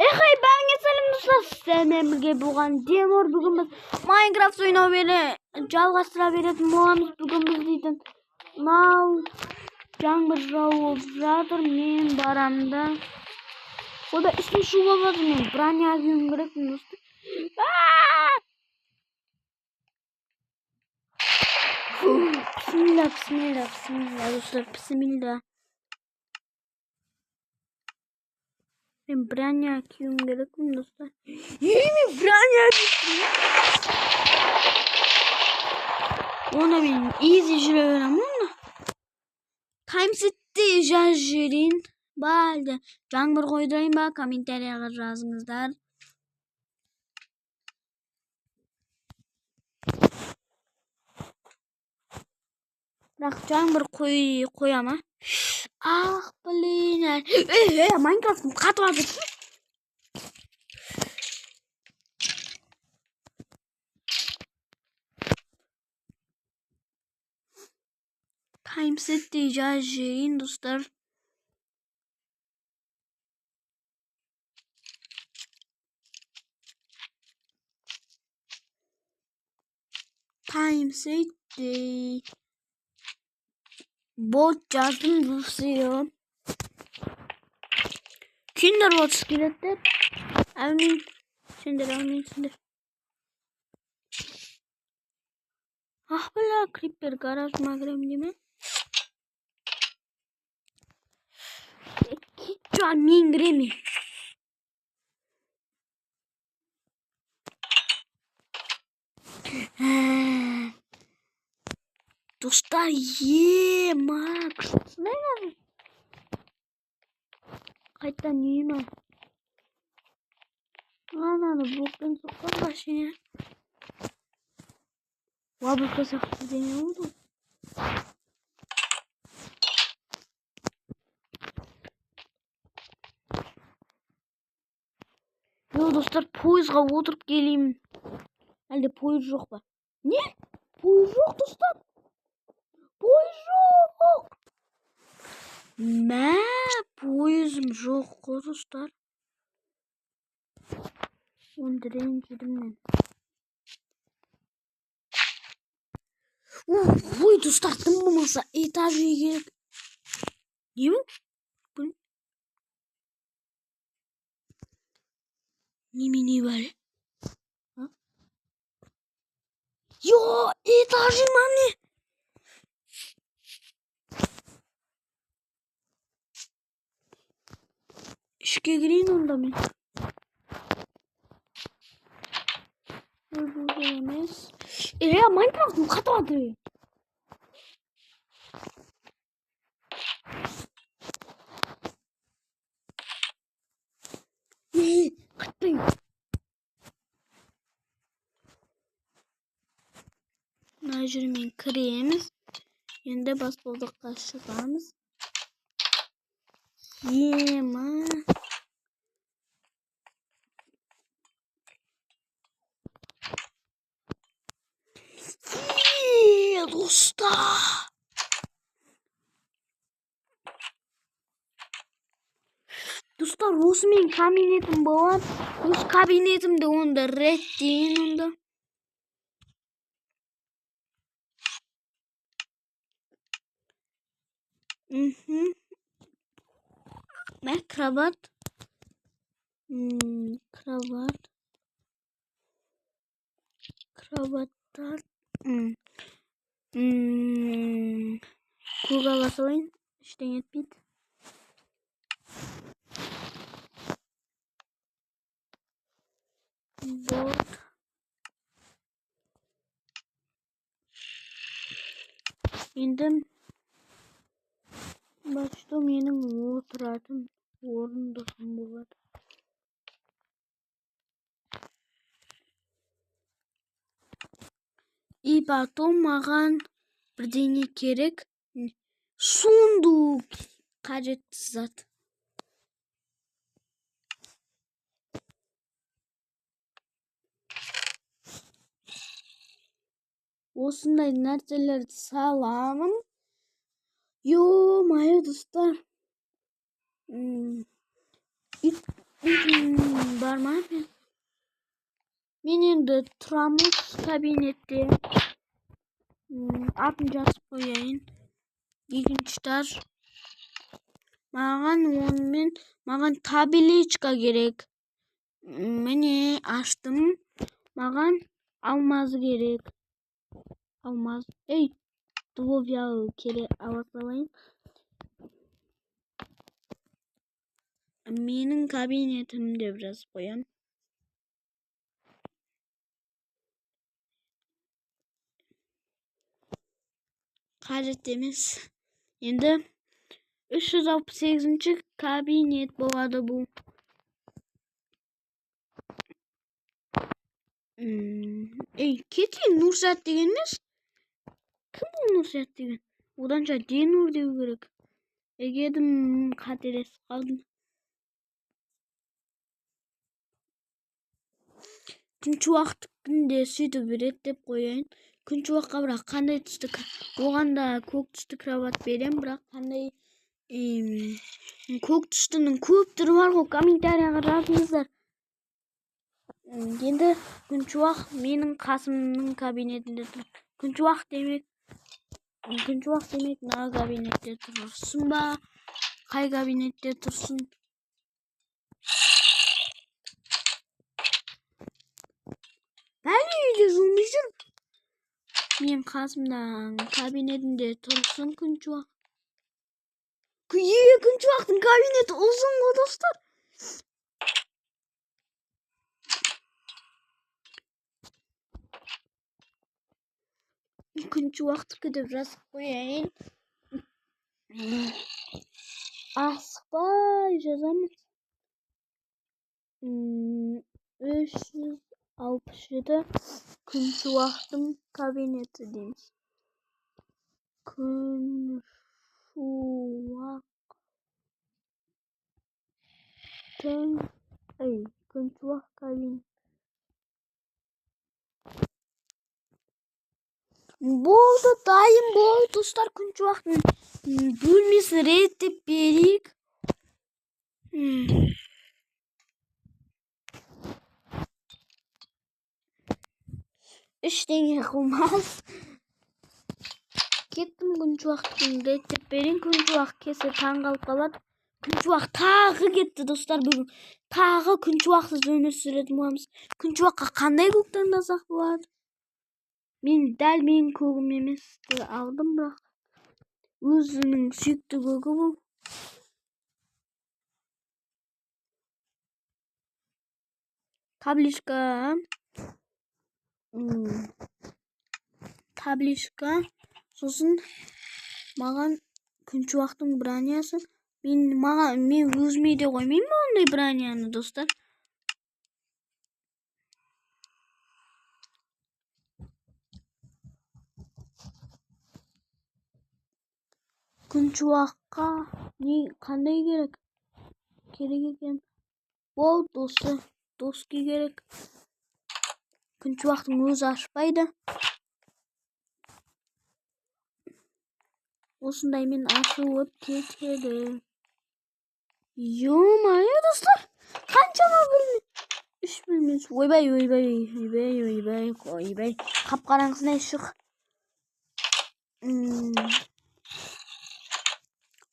Эй, бәріңе сәлем достар, сіздермен бірге болған Демор. Бүгін біз Майнкрафт ойнау бері жалғастыра беретін боламыз. Бүгін біз дейтін мынау жаңбыр жауып жатыр, мен барамын да. Ода үстім шу болып жатыр, мен броня киюім керек достар. Бисмилля, бисмилля, бисмилля, достар, бисмилля. Мен броня киюім керекпін, достар. Ей, мен броня киюім. Онда мен изи жүре беремін онда. Таймсетте жазып жіберейін. Ба, әлде жаңбыр қойдырайын ба? Комментарияға жазыңыздар. Бірақ жаңбыр қоя ма? Ах, блин. Эй, эй, Майнкрафтым қатып жатыр. Таймсетте жазып жіберейін, достар. Таймсетте бот жаздым, все. Киндер бот келеді деп. Әумин. Сендер, әумин, сендер. Ах, бля, крипер гаражыма кіремін деме. Кит мен кіремін. Достар, ема, күштісің қазір. Қайтадан үйіме. Ананы блокпен соққан машина. Лабырка сияқты бірдеңе болды. Йо, достар, пойызға отырып келейін. Әлде пойыз жоқ па? Не? Пойыз жоқ, достар. Пойыз жоқ. Мә, пойызым жоқ қой, достар. Онда ренжідім мен. Ой, достар, тым болмаса этаж үй керек. Не бұл? Бұл немене бәле? Йо, этаж үй ма не? Ішке кірейін онда мен. Ой, бұл емес. Майнкрафтым қатып жатыр. Қатпаймын. Мына жермен кіреміз. Енді баспалдаққа шығамыз. Ема. Достар. Достар, осы менің кабинетім болады. Өз кабинетімді онда реттейін онда. Мә, кровать. Кровать. Кроваттар. Көк ала салайын. Ештеңе етпейді. Вот. Енді башта менің отыратын орындығым болады. И потом маған бірдеңе керек. Сундук қажетті зат. Осындай нәрселерді саламын. Ё-моё, достар. Бар ма? Мен енді тұрамыз кабинетте. Атын жазып қояйын. Екінші этаж. Маған онымен, маған табличка керек. Міне, аштым. Маған алмаз керек. Алмаз. Ей, двовял керек, ала салайын. Менің кабинетім деп жазып қоямын. Қажет емес. Енді 368-ші кабинет болады бұл. Ей, кетейін, Нұрсәт деген емес. Кім бұл Нұрсәт деген? Оданша Денур деу керек. Егедім, қателесіп қалдым. Күншуақтікін де сөйтіп реттеп қояйын. Күншуаққа бірақ қандай түсті, оған да көк түсті кровать берем, бірақ қандай көк түстінің көп түрі бар ғой, комментарияға жазыңыздар. Енді Күншуақ менің қасымның кабинетінде тұр. Күншуақ демек, Күншуақ демек мына кабинетте тұрсын ба? Қай кабинетте тұрсын? Бәле үйде жумай жүр. Мен қасымда кабинетінде тұрсын Күншуақ. Күншуақтың кабинеті ұзын ғой, достар. Күншуақтікі деп жазып қояйын. Асықпай жазамыз. 367 Күншуақтың кабинеті дейміз. Күншуақтың, ей, Күншуақ кабинеті. Болды, дайын болды, достар. Күншуақтың бөлмесін реттеп берейік. Ештеңе қылмас. Кеттім, Күншуақтың реттеп берейін. Күншуақ келсе таң қалып қалады. Күншуақ тағы кетті, достар. Бүгін тағы Күншуақсыз өмір сүретін боламыз. Күншуаққа қандай көк таңдасақ болады? Мен дәл менің көгім еместі алдым, бірақ өзінің сүйікті көгі бұл. Табличка. Табличка. Сосын маған Күншуақтың бронясы. Мен өзіме де қоймаймын ондай броняны, достар. Күншуаққа не қандай керек? Керек екен. Ол досы, доски керек. Күншуақтың өзі ашпайды. Осындаймен ашылып кетеді. Ё-моё, достар, қаншама бөлме? 3 бөлме. Ойбай, ойбай, ойбай, ойбай, ойбай. Қап-қараңғысына шық.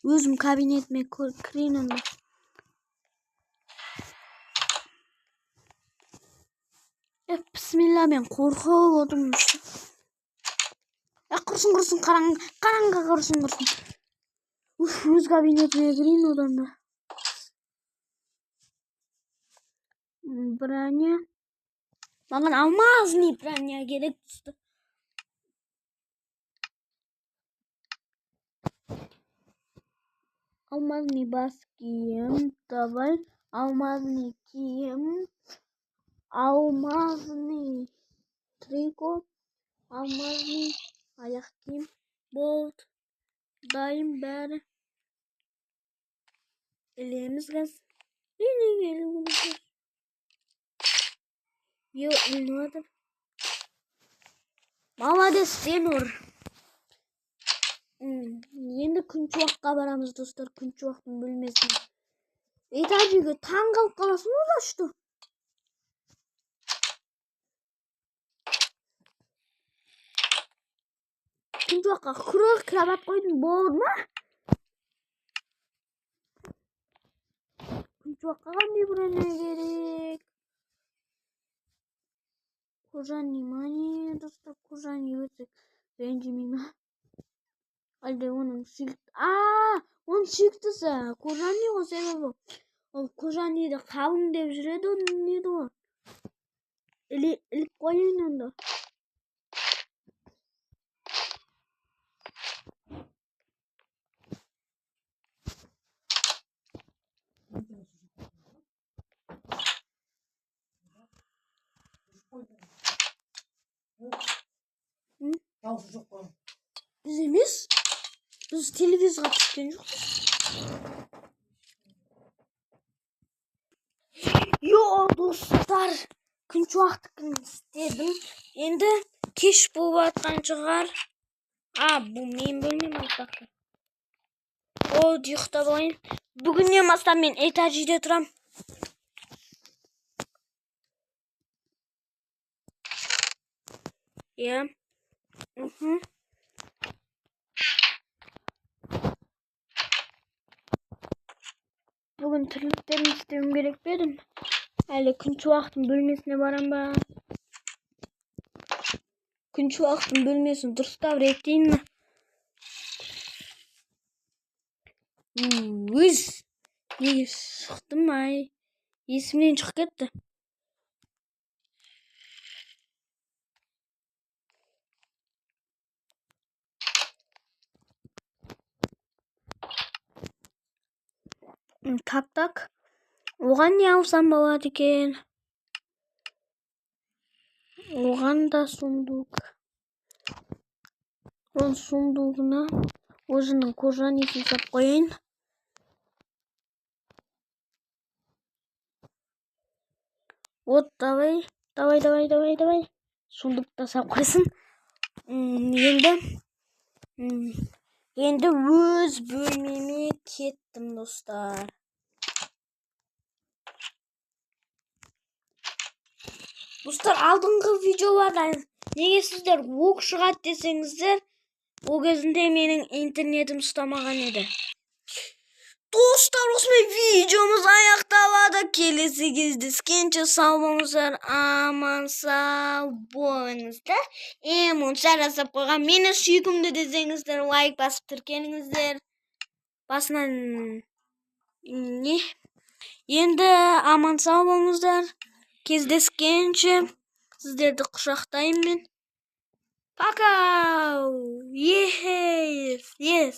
Өзім кабинетіме кірейін онда. Бісмилла, мен қорқып отырмын. Құрсын, құрсын, қараңғы, құрсын, құрсын. Уф, өз кабинетіме кірейін одан да. Броня. Маған алмазный броня керек түсті. Алмазный бас киім, давай. Алмазный киім, алмазный трико, алмазный аяқ киім. Болды. Дайын бәрі. Ілеміз қазір. Неге ілу керек? Йо, ілініп жатыр. Молодец, Денур. Енді Күншуаққа барамыз, достар, Күншуақтың бөлмесіне. Этажиге таң қалып қаласың ғой, что? Күншуаққа құр кровать қойдым, болды ма? Күншуаққа қандай броня керек? Кожаный ма, не, достар, кожаный өтсек ренжімей ма? Әлде оның сүйікті, оның сүйіктісі кожаный ғой, себебі ол кожаныйды қалың деп жүреді, ол не еді ғой. Іліп қояйын онда. Дауысы жоқ қой. Біз емес. Біз телевизорға түскен жоқпыз. Йо, достар, күншуақтікін істедім. Енді кеш болып жатқан шығар. Бұл менің бөлмем айтпақшы. О, ұйықтап алайын. Бүгіннен бастап мен этаж үйде тұрам. Иә. Бүгін тірліктерін істеуім керек пе едім? Әлі күншуақтың бөлмесіне барам ба? Күншуақтың бөлмесін дұрыстап реттейін ме? Өз неге шықтым ай? Есімнен шығып кетті. Так, так. Оған не алсам болады екен? Оған да сундук. Оның сундугына өзінің кожанисін сап қояйын. Вот, давай, давай, давай, давай, давай. Сундукта сап қойсын. Енді өз бөлмеме кеттім, достар. Достар, алдыңғы видеолардан неге сіздер ок шығады десеңіздер, ол кезінде менің интернетім ұстамаған еді. Достар, осымен видеомыз аяқталады. Келесі кездескенше сау болыңыздар, аман сау болыңыздар. Монша жасап қойған мені сүйкімді десеңіздер, лайк басып тіркеліңіздер. Басынан не? Енді аман сау болыңыздар. Кездескенше сіздерді құшақтаймын мен. Пока! Yes! Yes!